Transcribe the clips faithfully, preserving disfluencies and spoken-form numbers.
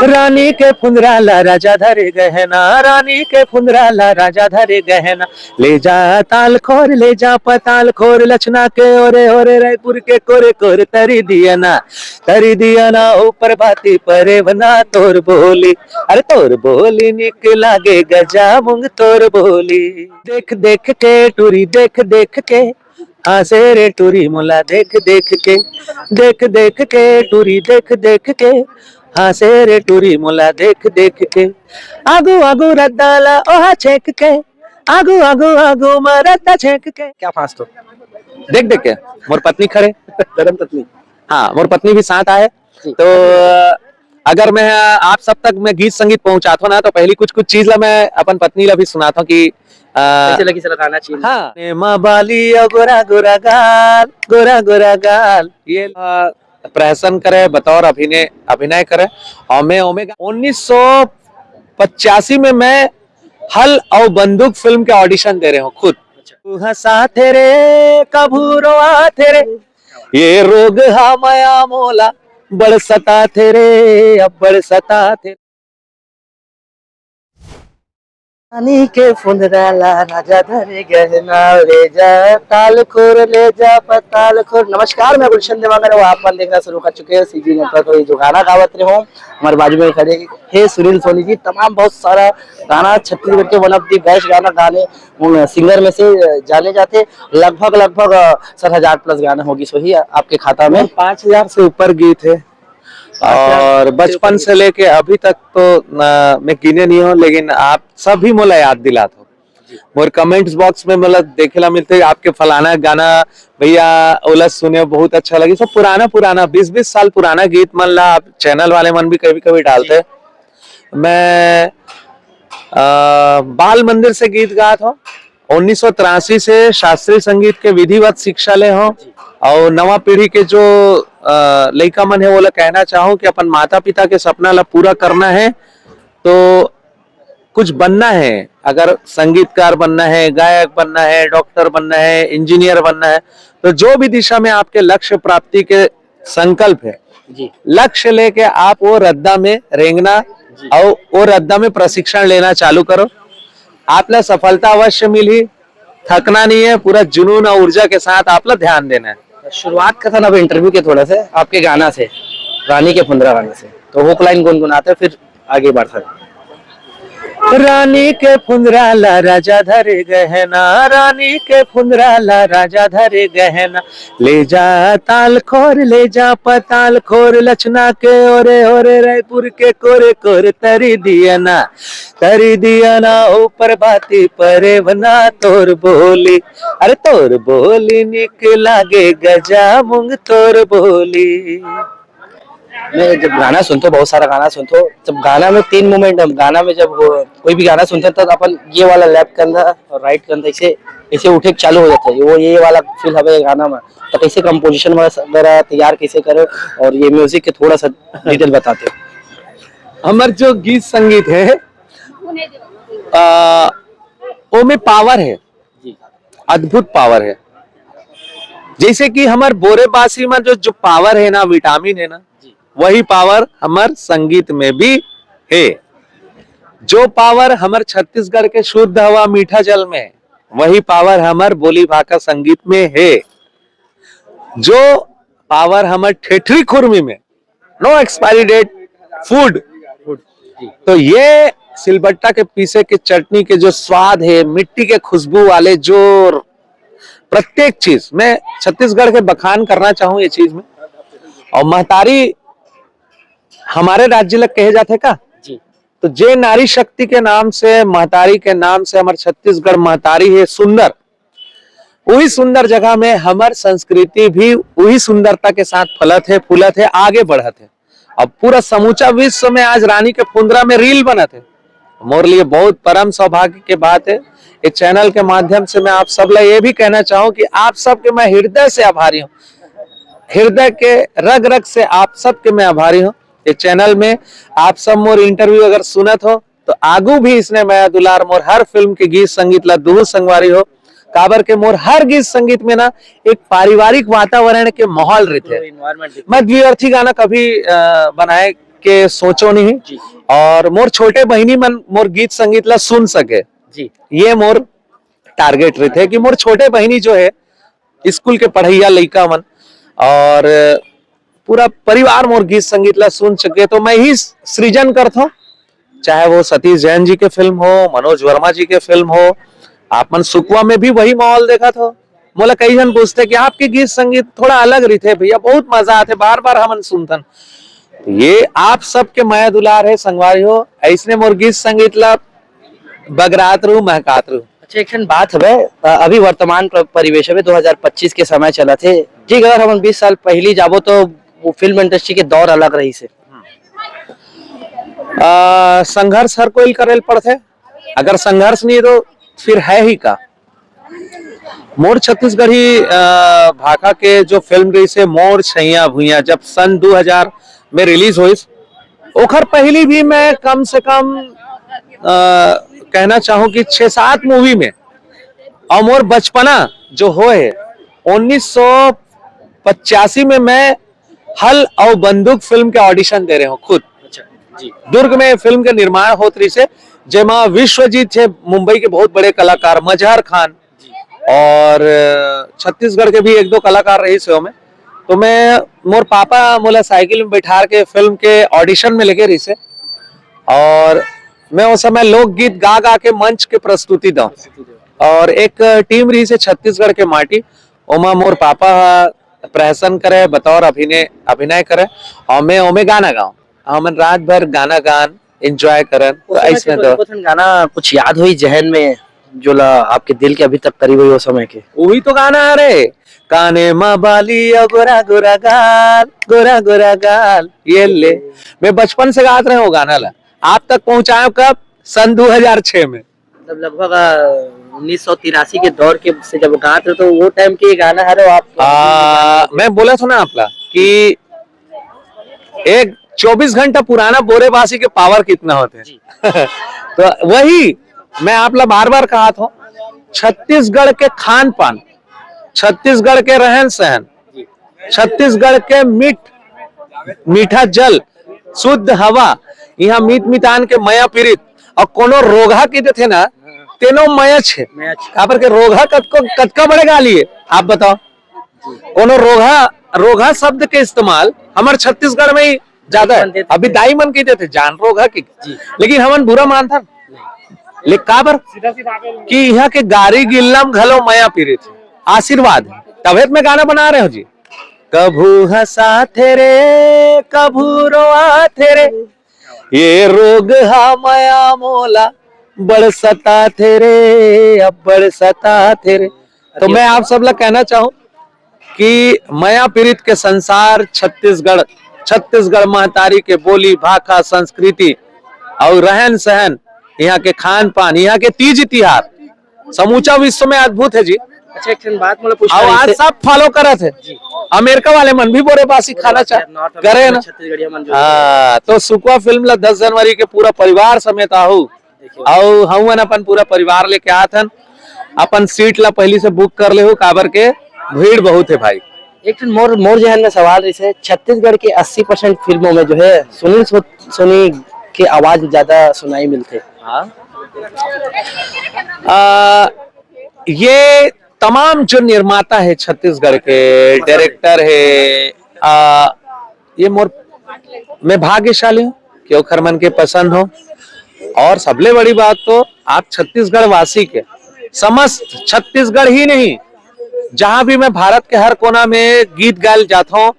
रानी के फुंदरा ला राजा धरे गहना, रानी के फुंदरा ला राजा धरे गहना। ले जा ताल खोर, ले जा पताल खोर, लक्षणा के ओरे ओरे, रायपुर के कोरे कोरे तरी दिया ना, तरी दिया ना ऊपर बाती परे बना तोर बोली। अरे तोर बोली निक लागे गजा मुंग तोर बोली। देख देख के टूरी, देख देख के हाँसे रे टूरी मोला देख देख के, देख देख के टूरी देख देख के, हाँसे रे टूरी मोला देख देख के। आगू आगू रद्दा ला ओहा छेक के, आगू आगू आगू मा रद्दा छेक के। क्या फास्ट हो? देख देख के मोर पत्नी खड़े। धर्म पत्नी। हाँ, मोर पत्नी भी साथ आए। जी। तो अगर मैं आप सब तक मैं गीत संगीत पहुंचाता हूँ ना, तो पहली कुछ कुछ चीज ला मैं अपन पत्नी ला भी सुनाता हूँ कि अ, कैसे लगी सर गाना चीज? हाँ। ने माँ बाली और गोरा गोरा गाल, गोरा गोरा गाल, ये अ, प्रहसन करे, बतौर अभिनय, अभिनय करे। और मैं ओमेगा उन्नीस सौ पचासी में मैं हल और बंदूक फिल्म के ऑडिशन दे रहे हूँ खुद। अच्छा। तू हंसा थे रे, कभू रोआ थे रे, ये रोग हा मया मोला बड़ सता थे रे, अब बड़ सता थे। रानी के फुंदरा ला राजा धरे गहना, ले जा ताल खोर, ले जा पताल खोर। नमस्कार, मैं गुलशन देवांगन और आप मन देखना शुरू कर चुके हैं सीजी नेटवर्क। और ये जो गाना गावत रहे हो, हमारे बाजू में खड़े हे सुनील सोनी जी। तमाम बहुत सारा गाना, छत्तीसगढ़ के वन ऑफ दी बेस्ट गाना, गाने, उन सिंगर में से जाने जाते। लगभग, लगभग, अ, सर, हजार प्लस गाना होगी सोही आपके खाता में। पाँच हजार से ऊपर गीत है। और बचपन से लेके अभी तक तो न, मैं गिने नहीं हूँ, लेकिन आप सभी मोला याद दिलात हो। मोर कमेंट्स बॉक्स में मतलब देखे ला मिलते, आपके फलाना गाना भैया ओला सुने, बहुत अच्छा लगी। सब पुराना पुराना, बीस बीस साल पुराना गीत मन ला आप चैनल वाले मन भी कभी कभी डालते। मैं अ, बाल मंदिर से गीत गात हो, उन्नीस सौ तिरासी से शास्त्रीय संगीत के विधिवत शिक्षा ले हो, और नवा पीढ़ी के जो अ, लइका मन है, वो ला कहना चाहूँ कि अपन माता पिता के सपना ला पूरा करना है तो कुछ बनना है। अगर संगीतकार बनना है, गायक बनना है, डॉक्टर बनना है, इंजीनियर बनना है, तो जो भी दिशा में आपके लक्ष्य प्राप्ति के संकल्प है, जी। लक्ष्य लेके आप वो रद्दा में रेंगना जी। और वो रद्दा में प्रशिक्षण लेना चालू करो, आप ला सफलता अवश्य मिलही। थकना नहीं है, पूरा जुनून और ऊर्जा के साथ आप ला ध्यान देना है। शुरुआत का था ना अभी इंटरव्यू के थोड़ा से आपके गाना से, रानी के फुंदरा गाना से, तो हुक लाइन गुनगुनाते, फिर आगे बढ़ते। रानी के फुंदरा ला राजा धरे गहना, रानी के फुंदरा ला राजा धरे गहना। ले जा ताल खोर, ले जा पताल खोर, लक्षणा के ओरे ओरे, रायपुर के कोरे कोरे तरी दिया ना, तरी दिया ना ऊपर बाती परे बना तोर बोली। अरे तोर बोली निक लागे गजा मुंग तोर बोली। मैं जब गाना सुनता हूँ, बहुत सारा गाना सुनता हूँ, जब गाना में तीन मोमेंट, हम गाना में जब वो, कोई भी गाना सुनते हैं, तो अपन ये वाला लेफ्ट कंधा और राइट कंधा ऐसे, ऐसे उठे चालू हो जाता है। वो ये वाला फील हवे गाना में, तो कैसे कंपोजिशन वगैरह तैयार कैसे करे, और ये म्यूजिक के थोड़ा सा डिटेल बताते। हमर जो गीत संगीत है, आ, ओमे पावर है, जी। अद्भुत पावर है। जैसे कि हमर बोरे बासी में जो, जो पावर है ना, विटामिन है ना, जी। वही पावर हमर संगीत में भी है। जो पावर हमर छत्तीसगढ़ के शुद्ध हवा, मीठा जल में है, वही पावर हमर बोली भाखा संगीत में है। जो पावर हमर ठेठरी खुरमी में, नो एक्सपायरी डेट फूड। तो ये सिलबट्टा के पीसे के चटनी के जो स्वाद है, मिट्टी के खुशबू वाले जो प्रत्येक चीज, मैं छत्तीसगढ़ के बखान करना चाहूँ ये चीज में। और महतारी हमारे राज्य लग कहे जाते का? जी। तो जे नारी शक्ति के नाम से, महतारी के नाम से हमारे छत्तीसगढ़ महतारी है सुंदर, वही सुंदर जगह में हमर संस्कृति भी वही सुंदरता के साथ फलत है, फूलत है, आगे बढ़त है। अब पूरा समूचा विश्व में आज रानी के फुंदरा में रील बनत है। मोर लिए बहुत परम सौभाग्य के बात है। इस चैनल के माध्यम से मैं आप सब ला ये भी कहना चाहूँ कि आप सबके मैं हृदय से आभारी हूँ, हृदय के रग रग से आप सबके मैं आभारी हूँ। ये चैनल में आप सब मोर इंटरव्यू अगर सुनत हो, तो आगू भी इसने मया दुलार मोर हर फिल्म के गीत संगीत ला दुहू संगवारी हो, काबर के मोर हर गीत संगीत में ना एक पारिवारिक वातावरण के माहौल रहते हैं। मैं द्विअर्थी गाना कभी अ, बनाए के सोचो नहीं। जी। और मोर छोटे बहिनी मन मोर गीत संगीत ला सुन सके, जी। ये मोर टारगेट रहिथे कि मोर छोटे बहिनी जो है, स्कूल के पढ़इया लइका मन और पूरा परिवार मोर गीत संगीत ला सुन सके, तो मैं ही सृजन करथों। चाहे वो सतीश जैन जी के फिल्म हो, मनोज वर्मा जी के फिल्म हो, आप मन सुकवा में भी वही माहौल देखत हो। मोला कई झन पूछथे कि आपके गीत संगीत थोड़ा अलग रहिथे भैया, बहुत मजा आथे, बार बार हमन सुनथन। तो ये आप सबके मया दुलार है संगवारी हो, ऐसने मोर गीत संगीत ला बगरात रहू, महकात रहू। अच्छा, एक ठन बात हवे, अ, अभी वर्तमान प्र-, परिवेश हवे, दो हज़ार पच्चीस के समय चलत हे। ठीक, अगर हमन बीस साल पहिली जाबो, तो वो फिल्म इंडस्ट्री के दौर अलग रहिस हे। अ, संघर्ष हर कोई ल करे ल पड़थे। अगर संघर्ष नहीं तो फिर है ही का? मोर छत्तीसगढ़ी, अ, भाखा के जो फिल्म रहिस हे मोर छैया भुइयां, जब सन दो हज़ार में रिलीज होइस, ओखर पहली भी मैं कम से कम, अ, कहना चाहूँ कि छह सात मूवी में, और मोर बचपना जो होए, उन्नीस सौ पचासी में मैं हल और बंदूक फिल्म के ऑडिशन दे रहे हूँ खुद। अच्छा, जी। दुर्ग में फिल्म के निर्माण होत रहिस हे, जेमा विश्वजीत हे मुंबई के बहुत बड़े कलाकार, मजहर खान, जी। और, अ, छत्तीसगढ़ के भी एक दो कलाकार रहिस हे ओमे। तो मैं, मोर पापा मोला साइकिल में बैठार के फिल्म के ऑडिशन में लेके रहिस हे, और मैं उस समय लोकगीत गा गा के मंच के प्रस्तुति दऊं। और एक टीम रहिस हे छत्तीसगढ़ के माटी, ओमा मोर पापा ह प्रहसन करे, बतौर अभिनय, अभिनय करे, और मैं ओमे गाना गाऊं। हमन रात भर गाना गान, एंजॉय करन। तो उस समय ऐसने के तो कोई ठन गाना कुछ याद होई जहन में, जो ला आपके दिल के अभी तक करीब होई, वो समय के? वही तो गाना, अरे, काने मा बाली और गोरा गोरा गाल, गोरा गोरा गाल, ये ले। मैं बचपन से गात रहे वो गाना ला। आप तक पहुंचाए कब? सन दो हज़ार छह में। मतलब, लगभग, अ, उन्नीस सौ तिरासी के दौर के से जब गात रहे, तो वो टाइम के गाना हरे आप? आ, मैं बोला था ना आपला कि एक चौबीस घंटा पुराना बोरे बासी के पावर कितना होते हैं। जी। तो वही मैं आपला बार बार कहा था, छत्तीसगढ़ के खान पान, छत्तीसगढ़ के रहन सहन, जी। छत्तीसगढ़ के मीठ, मीठा जल, शुद्ध हवा, यहाँ मीत मितान के मया पीरित, और कोनो रोगहा के देथे ना, तेनो मया छे। मया छे। काबर के रोगहा कतको, कतका बड़े गाली है, आप बताओ। कोनो रोगहा, रोगहा शब्द के इस्तेमाल हमर छत्तीसगढ़ में ही ज्यादा है। अभी दाई मन कही देथे, "जान रोगहा" की। जी। लेकिन हमन बुरा मानथन। ले काबर? कि यहाँ के गारी गिल्लम घलो मया पीरित हे, आशीर्वाद हे। तभे तो मैं गाना बना रहे हो जी। कभू हंसा थे रे, कभू रोआ थे रे, ये रोग हा मया मोला बड़ सता थे रे, अब बड़ सता थे रे। तो मैं आप सब ला कहना चाहूँ कि मया पीरित के संसार छत्तीसगढ़, छत्तीसगढ़ महतारी के बोली, भाखा, संस्कृति और रहन सहन, यहाँ के खान पान, यहाँ के तीज तिहार समूचा विश्व में अद्भुत है जी। अच्छा, एक ठन बात मोला पूछना और आज रहिसे। सब फॉलो करत है। जी। अमेरिका वाले मन भी बोरे बासी खाना चाह नॉर्थ करे अमेरिका ना। छत्तीसगढ़िया मन जो हाँ, तो सुकवा फिल्म ला दस जनवरी के पूरा परिवार समेत आहू। देखिए। अउ हमन अपन पूरा परिवार लेके आत हन। अपन सीट ला पहली से बुक कर लेहू, काबर के भीड़ बहुत है भाई। एक ठन मोर, मोर जहन में सवाल रहिसे, छत्तीसगढ़ के अस्सी परसेंट फिल्मों में जो है सुनील सो-, सोनी के आवाज ज्यादा सुनाई मिलथे। हाँ। आ, ये तमाम जो निर्माता है छत्तीसगढ़ के, डायरेक्टर है, आ, ये मोर, मैं भाग्यशाली हूँ कि ओखर मन के पसंद हो। और सबले बड़ी बात तो आप छत्तीसगढ़ वासी के, समस्त छत्तीसगढ़ ही नहीं, जहाँ भी मैं भारत के हर कोना में गीत गायल जात हूँ,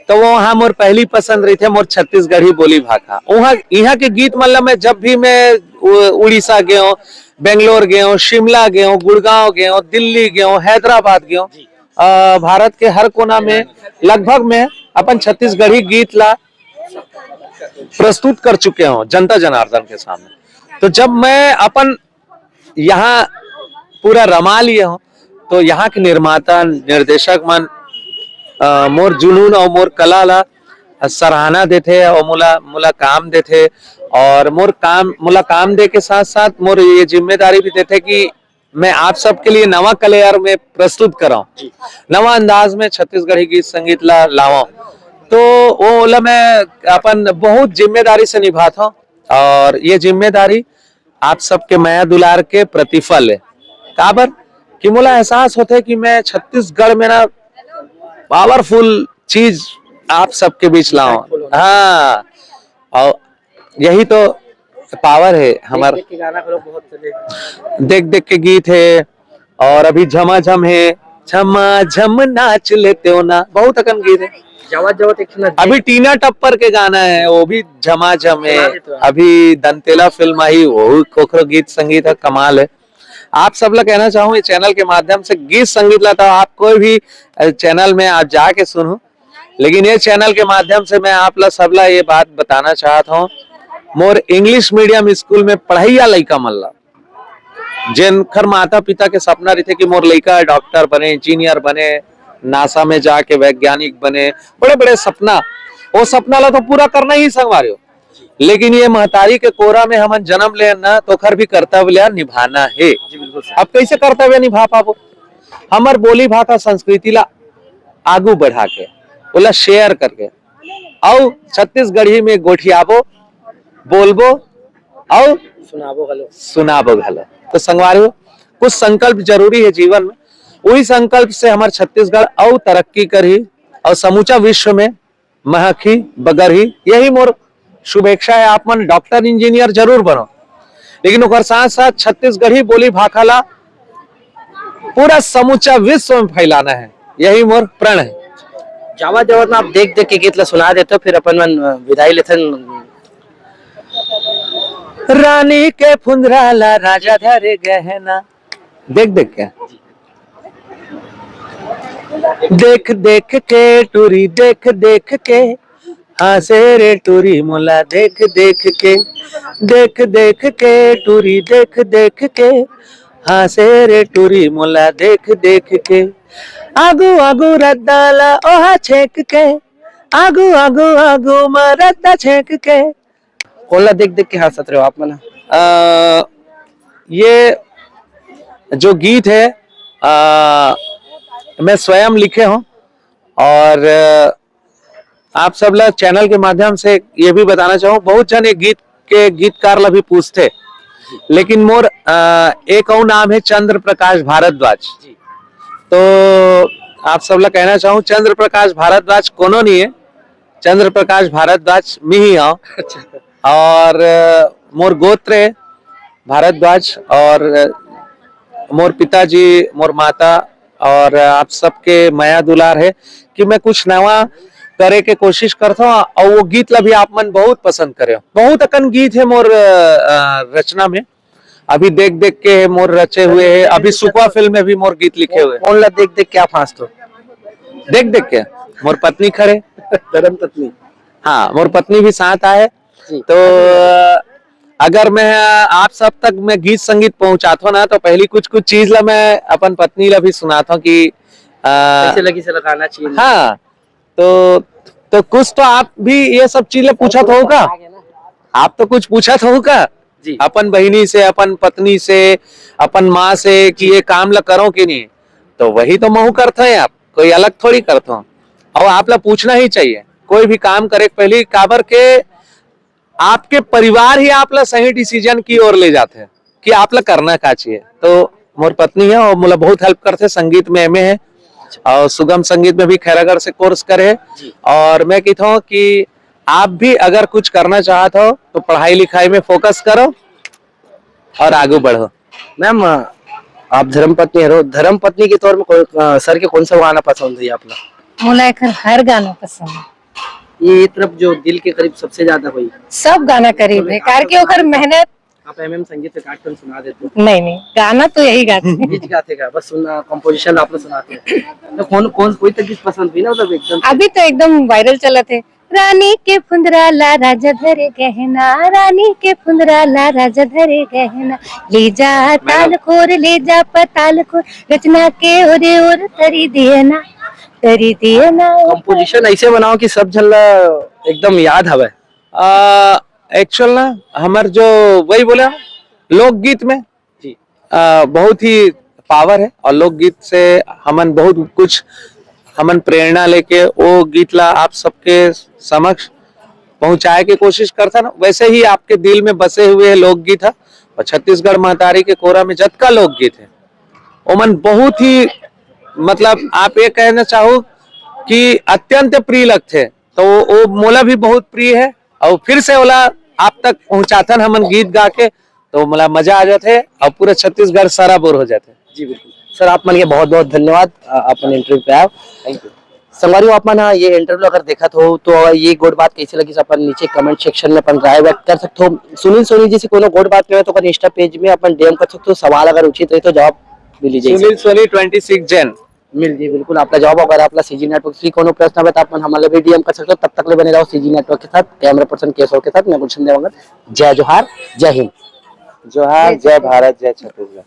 तो वो वहाँ मोर पहली पसंद रहिथे मोर छत्तीसगढ़ी बोली भाखा। वहाँ, यहाँ के गीत मन ला मैं जब भी मैं उ-, उड़ीसा गयो, बेंगलोर गयो, शिमला गयो, गुड़गांव गयो, दिल्ली गयो, हैदराबाद गयो, अ, भारत के हर कोना में लगभग मैं अपन छत्तीसगढ़ी गीत ला प्रस्तुत कर चुके हूँ जनता जनार्दन के सामने। तो जब मैं अपन यहाँ पूरा रमा लिए हूँ, तो यहाँ के निर्माता, निर्देशक मन, अ, मोर जुनून और मोर कला ला सराहना देथे और मोला, मोला काम देथे और मोर काम, मोला काम दे के साथ साथ मोर ये जिम्मेदारी भी देथे कि मैं आप सबके लिए नवा कलेवर में प्रस्तुत कराऊं, जी। नवा अंदाज में छत्तीसगढ़ी गीत संगीत ला लावां। तो वो ओला मैं अपन बहुत जिम्मेदारी से निभात हूँ, और ये जिम्मेदारी आप सबके मया दुलार के प्रतिफल है। काबर कि मोला एहसास होथे कि मैं छत्तीसगढ़ में ना पावरफुल चीज आप सबके बीच लाऊं। हाँ, और यही तो पावर है हमार। देख देख के गाना घलो बहुत चले। देख देख के गीत है, और अभी झमाझम है, झमाझम नाच लेते हो ना, बहुत अकन गीत है। जावत जावत एक सुना अभी टीना टप्पर के गाना है, वो भी झमाझम है। सुना दे तो। अभी दंतेला फिल्म आई, वो ओखरो गीत संगीत है, कमाल है। आप सब ला कहना चाहूँ, ये चैनल के माध्यम से गीत संगीत ला तो आप कोई भी, अ, चैनल में आप जाके सुनू, लेकिन ये चैनल के माध्यम से मैं आप ला सब ला ये बात बताना चाहत हूँ, मोर इंग्लिश मीडियम स्कूल में पढ़ैया लइका मन ला, जेनखर माता पिता के सपना रहिथे कि मोर लइका डॉक्टर बने, इंजीनियर बने, नासा में जाके वैज्ञानिक बने, बड़े बड़े सपना, वो सपना ला तो पूरा करना ही संगवारी हो। लेकिन ये महतारी के कोरा में हमन जन्म लेन ना, तो ओखर भी कर्तव्य ला निभाना है। जी, बिल्कुल सर। अब कैसे कर्तव्य निभा पाबो? हमर बोली भाखा संस्कृति ला आगू बढ़ा के, ओला शेयर करके, अउ छत्तीसगढ़ी में गोठियाबो, बोलबो, अउ सुनाबो घलो। सुनाबो घलो। तो संगवारी हो, कुछ संकल्प जरूरी है जीवन में। वही संकल्प से हमर छत्तीसगढ़ अउ तरक्की करही, अउ समूचा विश्व में महकही, बगरही। यही मोर शुभेच्छा है। आप मन डॉक्टर इंजीनियर जरूर बनो, लेकिन ओकर साथ साथ छत्तीसगढ़ी बोली भाखा ला पूरा समूचा विश्व में फैलाना है, यही मोर प्रण है। जावत जावत ना आप देख देख के गीत ला सुना देते हो, फिर अपन मन, अ, विदाई लेथन। रानी के फुंदरा ला राजा धरे गहना, देख देख के, देख देख के टूरी, देख देख के हाँसे रे टूरी मोला देख देख के, देख देख के टूरी, देख देख के हाँसे रे टूरी मोला देख देख के। आगू आगू रद्दा ला ओहा छेंक के, आगू आगू आगू मा रद्दा छेंक के। कोन ला देख देख के हाँसत रहे हो आप मन? अ, ये जो गीत है, अ, मैं स्वयं लिखे हूँ, और, अ, आप सब ला चैनल के माध्यम से ये भी बताना चाहूँ, बहुत जन ये गीत के गीतकार ला भी पूछते, लेकिन मोर, अ, एक अउ नाम है चंद्र प्रकाश भारद्वाज। जी। तो आप सब ला कहना चाहूँ, चंद्र प्रकाश भारद्वाज कोनो नहीं है, चंद्र प्रकाश भारद्वाज मी ही हूँ। अच्छा। और, अ, मोर गोत्र है भारद्वाज, और, अ, मोर पिताजी, मोर माता और आप सबके मया दुलार है कि मैं कुछ नवा करे के कोशिश करता हूँ। और वो गीत ला भी आप मन बहुत पसंद करे हो। बहुत अकन गीत है मोर, अ, रचना में, अभी देख देख के मोर रचे हुए है, अभी सुकवा फिल्म में भी मोर गीत लिखे हुए। कोन ला देख देख के आप हाँसत हो? देख देख के मोर पत्नी खरे। धर्म पत्नी। हाँ, मोर पत्नी भी साथ आए। जी। तो अगर मैं आप सब तक मैं गीत संगीत पहुंचाता हूँ ना, तो पहली कुछ कुछ चीज ला मैं अपन पत्नी ला भी सुनाता हूँ कि, अ, कैसे लगी से लगाना चाहिए। हाँ, तो तो कुछ तो आप भी ये सब चीज ला पूछत हो का? आप तो कुछ पूछत हो का? जी। अपन बहिनी से, अपन पत्नी से, अपन माँ से कि ये काम ला करो कि नहीं? तो वही तो महू करते हैं आप, कोई अलग थोड़ी करते हो। और आप ला पूछना ही चाहिए कोई भी काम करे के पहली, काबर के आपके परिवार ही आप ला सही डिसीजन की ओर ले जाते हैं कि आप ला करना का चाहिए। तो मोर पत्नी है और मोला बहुत हेल्प करते, संगीत में एमए है और सुगम संगीत में भी खैरागढ़ से कोर्स करे है। जी। और मैं कहता हूँ कि आप भी अगर कुछ करना चाहते हो तो पढ़ाई लिखाई में फोकस करो और आगू बढ़ो। मैम, आप धर्मपत्नी हरो, धर्मपत्नी के तौर में कोई, अ, सर के कौन सा गाना पसंद है आप ला? मोला एकर हर गाना पसंद है। ये तरफ जो दिल के करीब सबसे ज्यादा हुई। सब गाना करीब है, कार के ओकर मेहनत। आप एमएम संगीत का कार्यक्रम सुना देते हो। नहीं, नहीं, गाना तो यही गाते हैं। गीत गाते का, बस सुनना, कंपोजिशन आप लोग सुनाते हैं। तो कौन, कौन, कोई तो गीत पसंद हुई ना, मतलब एकदम से? अभी तो एकदम वायरल चलत है, रानी के फुंदरा ला राजा धरे गहना, रानी के फुंदरा ला राजा धरे गहना, ले जा मैडम। ताल खोर, ले जा पताल खोर, रचना के ओरे ओर तरी दिए ना, तरी दिए ना। कंपोजिशन ऐसे बनाओ कि सब झन ला एकदम याद हवे। आ, एक्चुअल ना, हमर जो, वही बोला, लोकगीत में, जी। आ, बहुत ही पावर है और लोकगीत से हमन बहुत कुछ हमन प्रेरणा लेके वो गीत ला आप सबके समक्ष पहुंचाए के कोशिश करथन। वैसे ही आपके दिल में बसे हुए लोकगीत ह, और छत्तीसगढ़ महतारी के कोरा में जतका लोकगीत है, ओमन बहुत ही, मतलब, आप ये कहना चाहू कि अत्यंत प्रिय लगथे। तो वो, वो मोला भी बहुत प्रिय है, और फिर से ओला आप तक पहुंचाथन हमन गीत गा के, तो मोला मजा आ जाथे और पूरा छत्तीसगढ़ सराबोर हो जाथे। जी, बिल्कुल। सर, आप मन के बहुत बहुत धन्यवाद, अ, अपन इंटरव्यू पे आए। Thank you. संगवारी हो, आप मन ह ये इंटरव्यू अगर देखत हो, तो ये गोठ बात कैसे लगिस, अपन नीचे कमेंट सेक्शन में अपन राय व्यक्त कर सकते हो। सुनील सोनी जी से कोनो गोठ बात में तो अपन इंस्टा पेज में अपन डीएम कर सकते हो। सवाल अगर उचित रही तो जवाब मिल जाए। Sunil Soni twenty six Jain. मिल जी, बिल्कुल, आपला जवाब। अगर आपला सीजी नेटवर्क से कोनो प्रश्न हो तो आप मन हमला भी डीएम कर सकते हो। तब तक ले बने रहो सीजी नेटवर्क के साथ। कैमरा पर्सन केशव के साथ मैं गुलशन देवांगन। जय जोहार, जय हिंद। जोहार, जय भारत, जय छत्तीसगढ़।